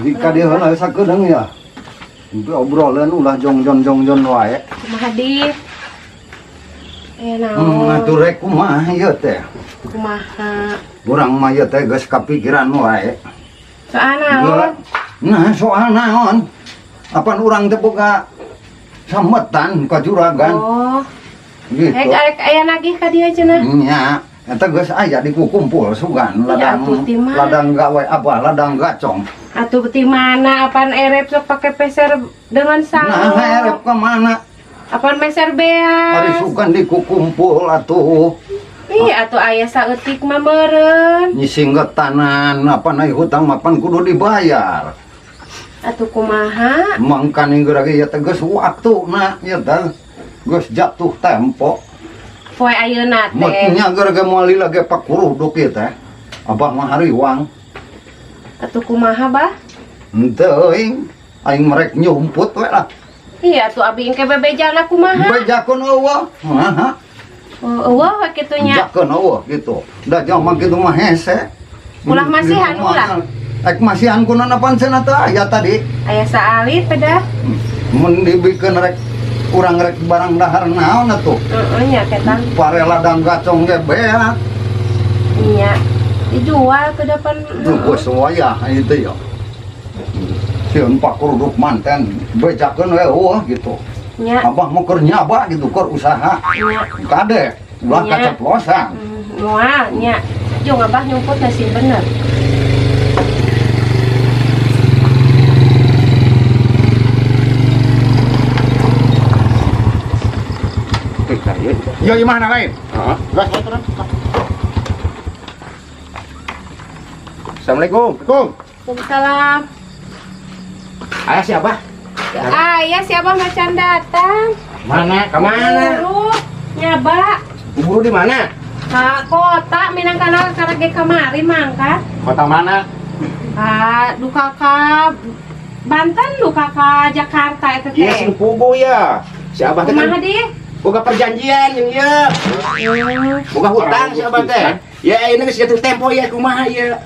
Jika dia heula sakedeung ya. Itu obrolan ulah jongjon-jongjon wae. Kumaha di? Eh Hmm, naon? atuh rek kumaha ieu teh. Kumaha? Urang mah ieu teh geus kapikiran wae. Soal naon? Nah, soal naon? Apan urang teh boga sametan ka juragan Oh, gitu. eh arek aya nagih ka dieu cenah. Nya, eta geus aya dikukumpul sugan Iya, ladang atuh ti mana? Ladang gawe apa ladang gacong. Atuh ti mana apan erep sok pake peser dengan Nah, sango. erep ka mana? Apan meser Ari beas. sugan dikukumpul atuh. Ih, atuh aya saeutik mah meureun. Nyisinggetanan apa naik hutang mapan kudu dibayar. Atuh kumaha? Mangkaning geura ge ieu teh geus waktuna ieu teh geus jatuh tempo. Poe ayeuna teh. Nya geura ge moal lila ge pakuruduk ieu teh. Abah mah hariwang. Atuh kumaha, Bah? Henteu euing, aing merek nyumput we lah. Iya, atuh abi engke bebejana kumaha? Bejakeun eueuh. Heeh. Oh, eueuh we kitu nya. Bejakeun eueuh gitu. Da jauh kitu mah hese. Ulah masihan, ulah. Ek masihan kunaon apan cenah teh aya tadi. Aya saalit pedah. Mun dibikeun rek urang rek barang dahar naon atuh. Heeh nya ketang. Pare ladang gacong ge beak. Nya. Dijual ke depan. Tuh geus wayah itu ya. Sieun pakuruduk manten bejakeun we eueuh gitu. Nya. Abah mau keur nyaba gitu keur usaha. Nya. Kade ulah Nya. Kaceplosan. Moal nya. Jung abah nyumput nasi bener. Ya gimana lain? Heeh. Gas turun. Assalamualaikum. Assalamualaikum. Waalaikumsalam. Ayah siapa? Ayah siapa macan datang? Mana? Kemana? Buru nyaba. Buru di mana? Ka kota minangkanal karege kamari mangkat. Kota mana? Ka duka ka Banten duka ka Jakarta eta Iya, teh. sing pugu ya. Si Abah teh Kumaha kan di? Boga perjanjian yang ieu. Boga hutang si Abah teh. Ya ini geus jatuh tempo ya kumaha ya.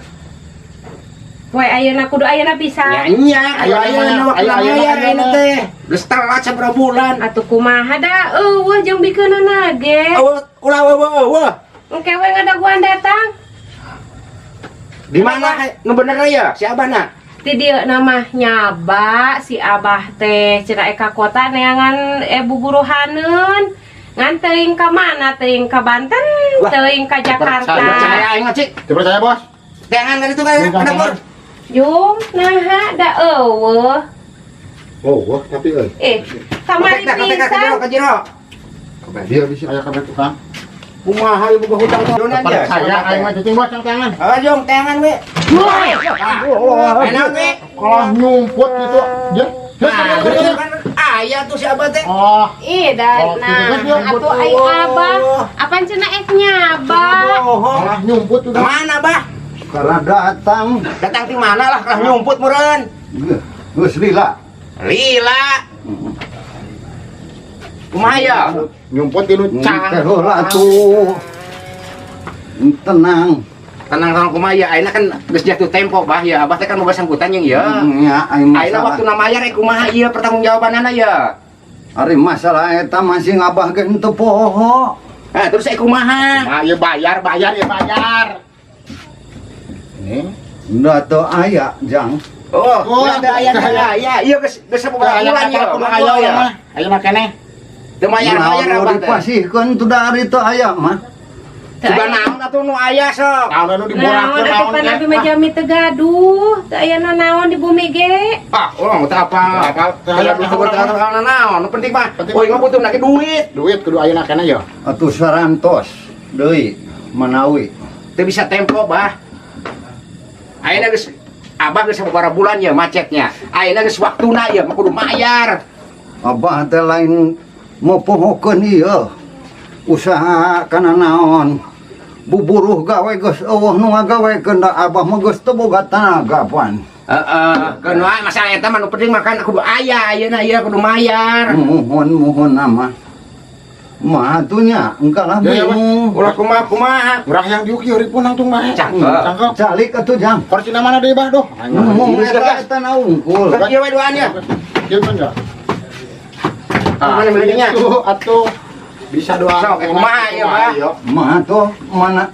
Poe ayeuna kudu ayeuna bisa. Nya nya, Ayo, ayo ayo, ayo waktu ayo, ayo, mayar ayo, ini teh. Geus telat sabaraha bulan. Atuh kumaha da eueuh jeung bikeunana ge. Eueuh, ulah eueuh eueuh. Engke we ngadaguan datang. Di mana nu bener ya si Abah na? Ti dieu nama nyaba si Abah teh cenah ka kota neangan buburuhaneun. Ngan teuing ka mana? Teuing ka Banten, Wah, teuing ka Jakarta. Percaya aing mah, Cik. Dipercaya, Bos. Teangan kan itu kan Bukan, dapur. Jung, naha da eueuh. Oh, wah, tapi euy. Eh, kamari Ka jero, pisan. ka jero. Dia bisa aya kabeh tukang. Kumaha ieu boga hutang jonan ya? Percaya aing mah cicing bos yang tangan. Ah, jong teangan we. Enak we. Kalah nyumput gitu. Dia. Nah, kan aya tuh si Abah teh. Oh, Ih, da Oh, nah, gitu kan, atuh ai Abah. Apan cenah ek nyaba? Bohong. kalah nyumput udah. Kemana, Bah? Karena datang Datang di mana lah kalah nyumput meureun. Geus lila. Lila. Kumaha ya? Nyumput di lu Teh cang. heula atuh. Tenang. Tenang tenang kumaha ya, ayeuna kan geus jatuh tempo, Bah ya. Abah teh kan boga sangkutan jeung ieu. Nya aing Ayeuna masalah. waktu mayar eh kumaha ieu pertanggungjawabanana ya? Ari masalah eta masih ngabah ge henteu poho. Nah, terus eh kumaha? Nah, ya bayar, bayar, ya bayar. Ini. Da teu aya jang. Oh, Oh, ada aya aya. aya. Ieu geus geus sababaraha Aya bulan ya. kumaha aya mah. Ayo makane. Teu mayar-mayar Naon nu abah teh. dipasihkeun tu da ari teu aya mah. Teu Sudah aya. naon atuh nu aya sok. Naon anu Naon diborakeun atuh naon pan teh. abi mah jami teu gaduh. Teu aya naon di bumi ge. Ah, oh, teu apa. Apa? Teu aya naon, nu penting mah. Penting Oh, mah butuh lagi duit. Duit kudu ayeuna keneh ya. Atuh sarantos deui manawi. Teu bisa tempo, Bah. Ayeuna geus Abah geus sababaraha bulan ya macetnya. Ayeuna geus waktuna ya mah kudu mayar. Abah teh lain mopohokeun ieu. Usaha kana naon. Buburuh gawe geus eueuh nu ngagawekeun da abah mah geus teu boga tanaga pan. Heeh, keun wae masalah eta mah nu penting mah kan kudu aya ayeuna ieu kudu mayar. Muhun muhun nama. Mah atuh nya, engka lah Ya, ya, Bang. bingung. Ulah kumaha kumaha. Urang yang diuk ieu ripun langsung bae. Cakep. Cakep. Calik atuh jang. Korsina mana deui, Bah? Duh. Ngomong eta eta na unggul. Kan ieu we duaan ya. Ieu kan ya. Ah, mana belinya? Atuh, atuh. Bisa doa. Sok, kumaha ieu, Bah? Mah tuh mana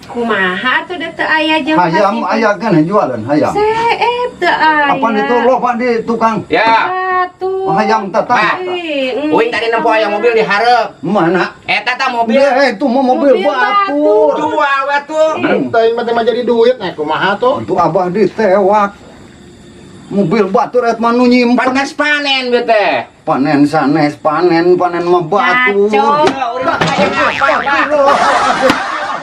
Kumaha atuh da teu aya jam hayam aya kan jualan hayam. Seep teu aya. Apa itu loba di tukang Ya. Atuh. hayam Bah. tatang. Eh, Uing tadi nempo aya mobil di hareup. Mana? Eta tah mobil Dia itu mau mobil Mobil batur. jual we tuh. Teuing mah teh mah jadi duit nah kumaha tuh? Itu abah ditewak. Mobil batur et mah nu nyimpen. Pan geus panen we teh. Panen sanes panen panen mah batur. Kacau. Ya, urang hayang apa, Bah?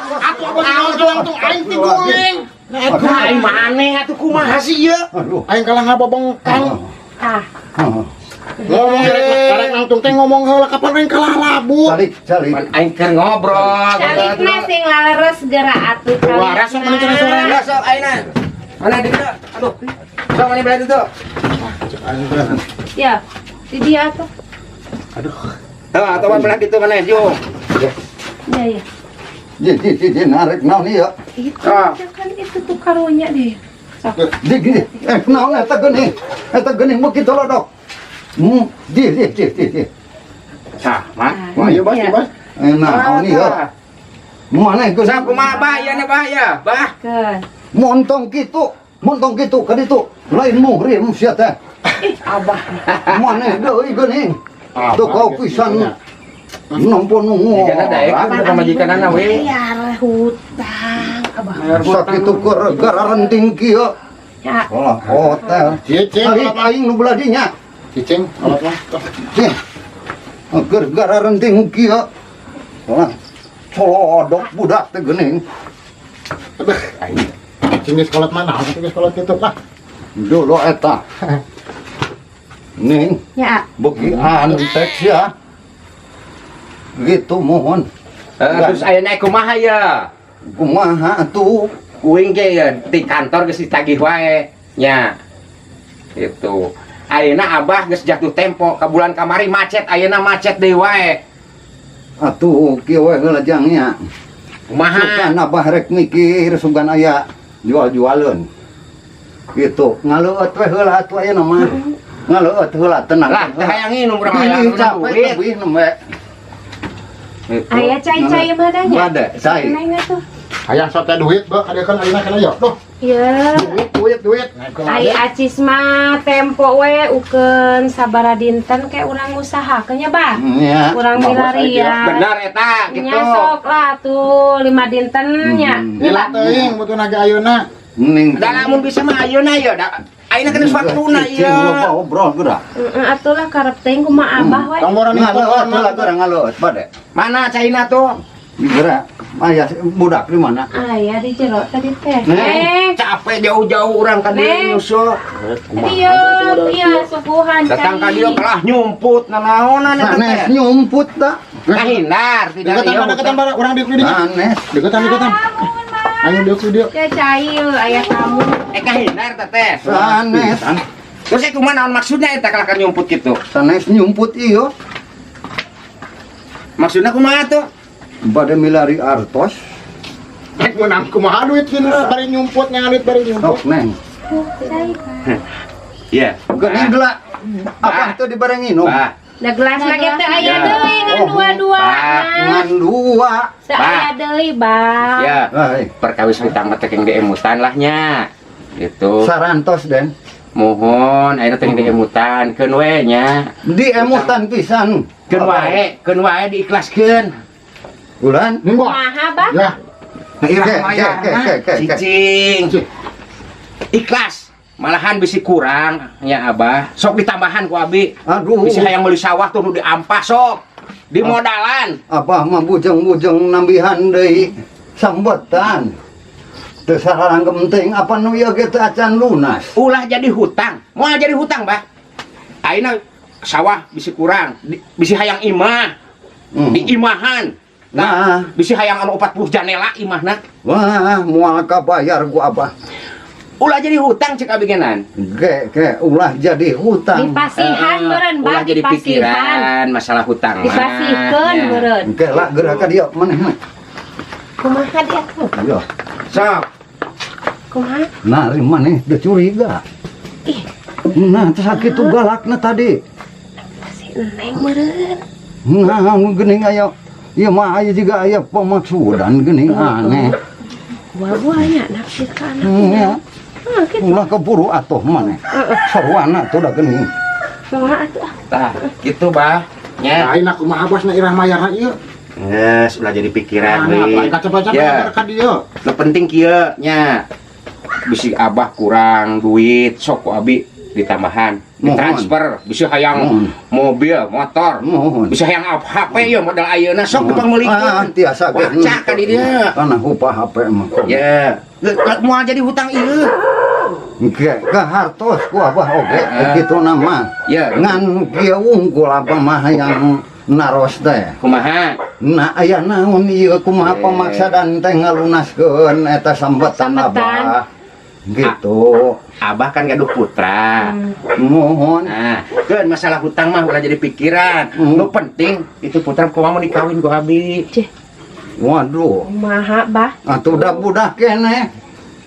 Atuh abah langsung langsung aing ti guling. Nah, Aduh. Aing maneh atuh kumaha sih ieu? Aduh. Aing kalah ngabobongkang. Ah, Ngomong rek langsung teh ngomong heula kapan aing kalah labu. Calik, calik. Pan aing keur ngobrol. calikna sing laleres geura atuh Wah, sok mana cenah sore. Enggak sok ayeuna. Mana di dieu? Aduh. Sok mana belah itu? Cek aing teh. Ya, di dia atuh. Tuh, atau belah ditu mana jung. Ya, ya. Ji, ji, ji, ji, narik naon ieu? Itu Ah. kan itu tuh karunya deh. Sok. Ji, ji, eh naon eta geuning? Eta geuning beuki tolodok. Ji, ji, ji, ji, ji. Tah, mah. Wah, ieu Bas, ieu Bas. Eh naon ieu? Mana Sok geuning? kumaha bah ieu na bah ya, bah. Keun. Montong kitu, montong kitu ka ditu. Lain muhrim sia teh. Ih, abah. Maneh deui geuning. Tuh kau pisan nempo nu Jigana daek ngora. ka pamajikanana we. Bayar hutang abah. Sakitu keur gara renting kieu. Ya, Olah hotel. Cicing, Calik aing nu belah dinya. Cicing, alat mah. Cih. Keur gara renting kieu. Olah colodok budak teh geuning. Aduh, aing. Cicing di sekolah mana? Cicing di sekolah kitu lah. Dulu eta. Ning, ya. beuki antek sia. Gitu mohon. Eh, terus ayeuna kumaha ya? Kumaha atuh? Uing ge ya di kantor geus ditagih wae nya. Gitu. Ayeuna abah geus jatuh tempo ka bulan kamari macet, ayeuna macet deui wae. Atuh kieu we heula jang nya. Kumaha? Sugan abah rek mikir sugan aya jual-jualeun. Gitu, ngaleueut we heula atuh ayeuna mah. Ngaleueut heula tenang. Lah, teh hayang nginum urang hayang Ini capek duit. lebih nembe. Gitu. Aya cai-cai mah nya. Bade, cai. Neng atuh. Hayang sok teh duit, Bah, kadeukkeun ayeuna kana yo. Duh, Ya. duit, duit, duit. Nah, kumaha Ai acis mah tempo we ukeun sabara dinten ke urang usahakeun nya, Bah. Nya. Urang Bagus, milarian. Bener eta gitu. Nya sok lah tuh lima dinten nya. Lila teuing butuh naga ayeuna. Ning. Da lamun bisa mah ayeuna ya, da ayeuna kan waktuna Cicing ieu. loba obrol geura. Heeh, atuh lah karep teuing kumaha abah we. Tong boran Ngaleueut heula geura ngaleueut bade. Mana caina tuh? Geura. Aya budak di mana? Aya di jero tadi teh. Neng. Neng. Capek jauh-jauh urang ka dieu Neng. nyusul. Iya, iya suguhan Datang ka dieu kalah nyumput nanaonan eta Sanes teh. nyumput ta. Ngahindar tidak Deketan, ieu. deketan, bara urang diuk di dinya. Sanes. Deketan, deketan. Ayo diuk di dieu. Ya cai aya tamu. Eh ngahindar teh teh. Sanes. Terus eh kumaha naon maksudnya eta kalah nyumput gitu? Sanes nyumput ieu. Maksudnya kumaha tuh? Bade milari artos. Rek meunang kumaha duit sih bari nyumput nyangan duit bari nyumput. Sok neng. Cai, Pak. Iya. Geuning geula abah teu dibareng nginum. Bah, Da gelas lagi teu aya Ya. deui ngan Oh, dua-dua. Bah. Ngan dua. Teu aya deui, Bang. ya. Hai, Perkawis hutang mah teh keng diemutan lah nya. Gitu. sarantos den. Mohon ayeuna teh diemutan keun we nya. Diemutan pisan. Keun wae diikhlaskeun. Bulan. Ning gua. Kumaha, Bang? Ya, Nah, irah Ke, mayar, ke, ke, ke, ke. Cicing. Ikhlas. Malahan bisi kurang ya Abah. Sok ditambahan ku abi. Aduh. Bisi hayang meuli sawah tuh nu diampas sok. Di modalan. Abah mah bujeng-bujeng nambihan deui sambetan. Teu sararang penting apa nu ieu ge teu acan lunas. Ulah jadi hutang. Moal jadi hutang, Bah. Ayeuna sawah bisi kurang, bisi hayang imah, di imahan. Nah. Nah, bisi hayang anu 40 janela imahna. Wah, moal kabayar ku abah. Ulah jadi hutang cek abi genan. Ge ge ulah jadi hutang. Dipasihan meureun, Bah, Ulah jadi dipasihan. Pikiran masalah hutang mah. Dipasihkeun Ya. meureun. Ge lah geura ka dieu maneh mah. Kumaha dia tuh? Yo, Sok. Kumaha? Nah, ari maneh teu curiga. Ih. Nah, terus sakitu galakna tadi. Si Neng meureun. Nah, geuning aya ieu mah aya juga aya pemaksudan geuning aneh. Buah-buahnya naksir ka anak. Ya. Hah, kitu. Ulah keburu atuh maneh. Sarwana tuh da geuning. Kumaha atuh? Tah, gitu, Bah. Nya. Lain aku mah abasna irah mayarna ieu. Geus, ulah jadi pikiran Nah, we. apa kaca-kaca Ya. ka dieu. Nu penting kieu nya. Bisi Abah kurang duit, sok ku abi ditambahan, Mohon. ditransfer, bisi hayang Mohon. Mobil, motor, Mohon. bisa hayang HP ya modal ayeuna sok Ah, dipangmeulikeun. tiasa ge. Wacak ka di dieu. Tanah upah HP mah. Ya, moal jadi hutang ieu. Ge ka hartos ku abah oge Heeh. kitu nama. Ya. Ngan kieu wungkul abah mah hayang naros teh. Kumaha? Nah, aya naon ieu kumaha Eh. pemaksadan teh ngalunaskeun eta sambetan Sambetan. abah. Gitu. Abah kan gaduh putra. Mohon. Nah, kan masalah hutang mah ulah jadi pikiran. Nu penting itu putra kumaha mau dikawin ku abi. Cih, Waduh. kumaha, Bah? Atuh udah budak keneh.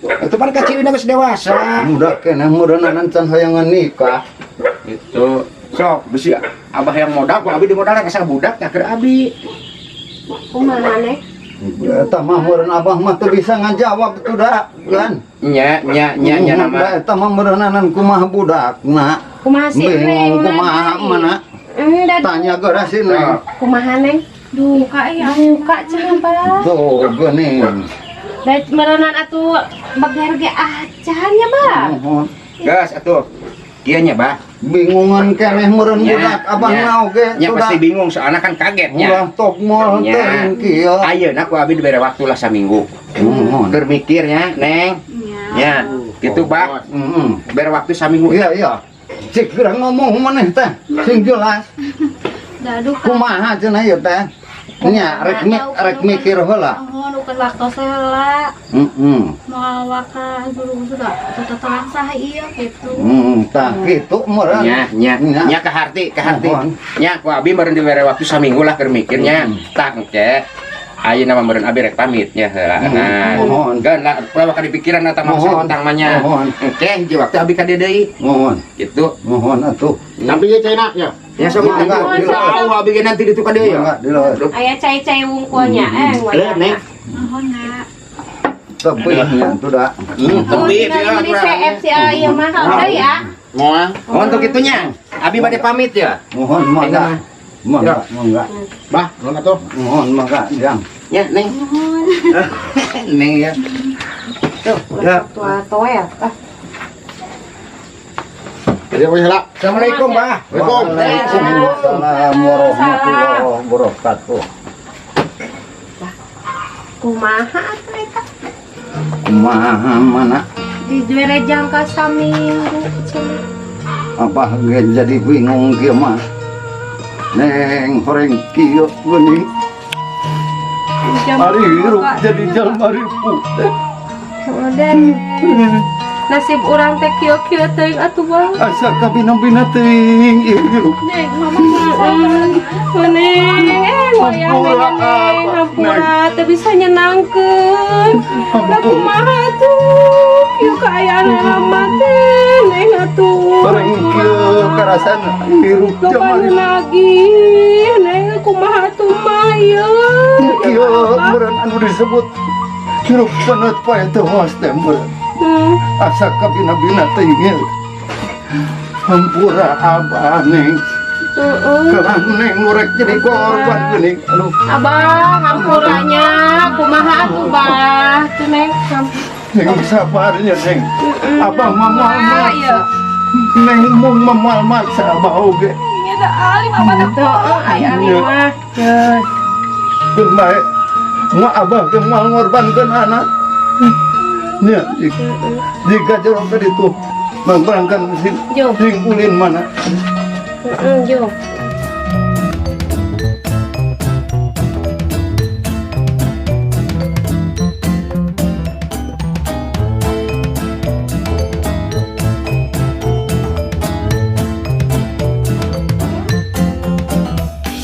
Itu pan kacilina geus dewasa. Budak keneh meureunana can hayangan nikah. Itu sok bisi abah yang modal ku abi dimodalna ka budak tah keur abi. Kumaha, Neng? Eta mah meureun abah mah teu bisa ngajawab tuh da, kan. Nya nya nya nya Da nama. eta mah meureunana kumaha budakna. Kumaha si Neng? Bingung kumaha mana. Da Tanya geura si Neng. Kumaha, Neng? Duka ya. Duka cenah, Bah. Tuh geuning. Da meureunan atuh bager ge acan ya, Bah. Mohon. Gas atuh. Kieu nya, Bah. Bingungan keneh meureun Nya, budak abah nya. na oge Nya tuh pasti da. bingung soalnya kan kaget nya. Ulah tokmol Nya. teuing kieu. Ayeuna ku abi dibere waktu lah saminggu. Mohon. Keur mikirnya, Neng. Ya. Nya, gitu, Bah. Heeh. Bere waktu saminggu. Iya iya. Cik geura ngomong maneh teh sing jelas. Da duka. Kumaha cenah ieu teh? Nya rek mikir heula. Mohon ukur waktu heula. Heeh. Moal waka guru sudah terang sah iya gitu. Tah kitu meureun. Nya, nya, Nya. nya ke hati, ke hati. Mohon. Nya, ku abi meureun dibere waktu saminggu lah keur mikirnya. Tah engke ayeuna mah meureun abi rek pamit nya heula. Nah, Mohon. geun lah ulah bakal dipikiran eta mah Mohon. hutang mah nya. Mohon. Engke hiji waktu abi ka dieu deui. Mohon. Gitu. Mohon atuh. Sampai ieu caina ya. Ya sok Mangga, tahu abi ge nanti ditu ka dieu ya. Mangga dileut. Aya cai-cai wungkulnya Leuh, Neng. wayahna. Mohon nak. Tepi nya tuh da. Oh, Tepi tinggal beli CF si ieu mah deui ya. Moal. Oh, untuk itunya. Abi bade pamit ya. Mohon mangga. Mangga, mangga. Bah, nuhun atuh. Mohon mangga, Jang. Ya, Neng. Neng ya. Tuh, Ya. tua toel. Ah. Jadi we heula. Assalamualaikum, Bah. Waalaikumsalam warahmatullahi wabarakatuh. Kumaha atuh eta? Kumaha mana? Dibere jangka saminggu cenah. Apa ge jadi bingung kieu mah. Neng horeng kieu geuning. Jam Ari hirup buka. Jadi jalma ripuh teh. Udah. Nasib urang teh kieu-kieu teuing atuh, Bang. Asa kabina-bina teuing ieu hirup. Neng, mama Neng, wayah Hampura, neng, neng, Abah, hampura, teu bisa nyenangkeun. Lah kumaha atuh? Kieu kaayaan mah teh, neng atuh. Horeng kieu karasan hirup Loba jalma nu ripuh. nagih, neng kumaha atuh mah ieu. Kieu meureun anu disebut hirup peneut pae teu hoas teh meureun. Asa kabina-bina teuing ieu. Hampura abah, Neng. Heeh. Kalah neng ngurek jadi korban geuning. Aduh. Abah, hampuranya, kumaha atuh, Bah? Tuh, Neng. Neng sabarnya, Neng. Abah mah moal Kumaha ieu? maksa. Neng mung mah moal maksa abah oge. Ini ada alim apa dah? Tuh, ai alim mah. Geus. Keun bae. Moal abah ge moal ngorbankeun anak. Nya, jika jero ka ditu mangbarangkan sing Jauh. sing ulin mana. Heeh, jauh.